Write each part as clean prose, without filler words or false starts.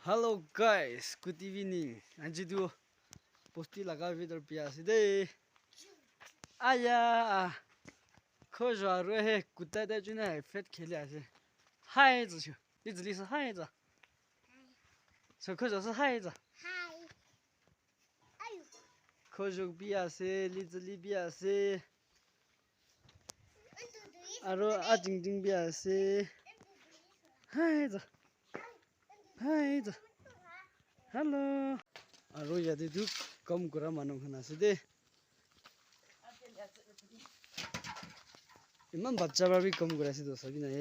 Hello guys, good evening. আজিতো বস্তি লগাৰ ভিতৰত বিয়া আছে দেই। আয়া খোজ আৰু সেই কুত্তা এটা যোনে ফেট খেলি আছে।孩子去，你这里是孩子，小可就是孩子。嗨，哎呦，খোজক বি আছে, লিজলি বি আছে, আৰু আজিং জিং বি আছে। হাই হাই, হেল্ল'। আৰু ইয়াতেতো কম কৰা মানুহখন আছে দেই। ইমান বাচ্চা বাবি কম কৰি আছে তো চাবি নাই।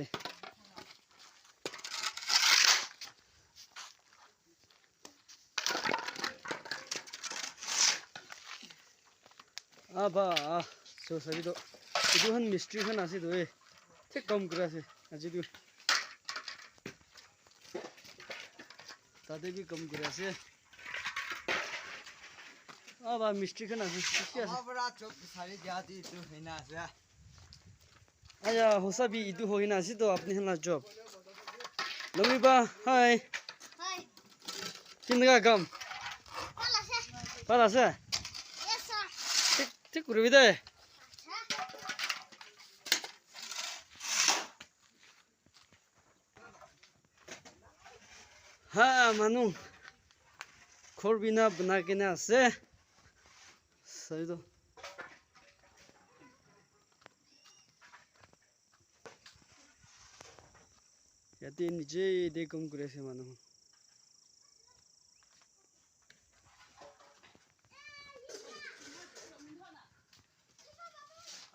আবা so চাবি তো এইটোখন মিস্ত্ৰীখন আছে তো, এই ঠিক কম কৰি আছে আজিতো। তাতে বি কম কৰি আছে। আবা মিস্ত্ৰীখন আছে, ঠিকে আছে। আয়া হোসা বি ইদু হৈ না আছে তো আপনি হেলা জব লমিবা। হাই, কেনেকুৱা কাম ভাল আছে? ঠিক ঠিক কৰিবি দে। হা, মানুহ ঘৰ বিনা বনাই কিনে আছে চাইdo। ইয়াতে নিজে দে কাম কৰি আছে মানুহ।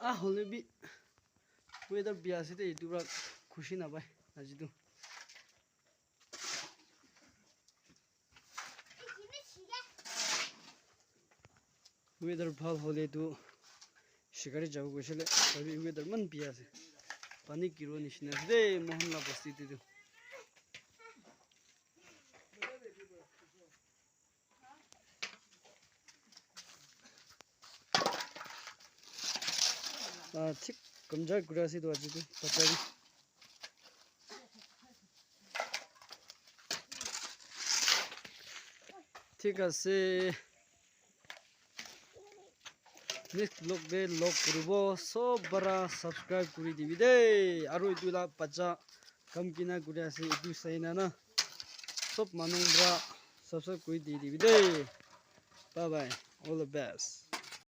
আহ, হ'লে বি ৱেদাৰ বিয়া আছে দেই, এইটো পৰা খুচি নাপায় আজিতো। ৱেদাৰ ভাল হ'লেতো চিকাৰী যাব গৈছিলে, তথাপি ৱেদাৰ ইমান বিয়া আছে, পানী কিৰো নিচিনা আছে দেই মোহনলা বস্তিটো। ঠিক কমজাৰ কৰি আছে তো আজিতো তথাপি। ঠিক আছে, নেক্সট ব্লগ দে লগ কৰিব। চব বাৰা ছাবস্ক্ৰাইব কৰি দিবি দেই। আৰু এইটো বাচ্চা কাম কিনা কৰি আছে, এইটো চাই না না চব মানুহ পৰা ছাবস্ক্ৰাইব কৰি দি দিবি দেই। Bye bye, all the best.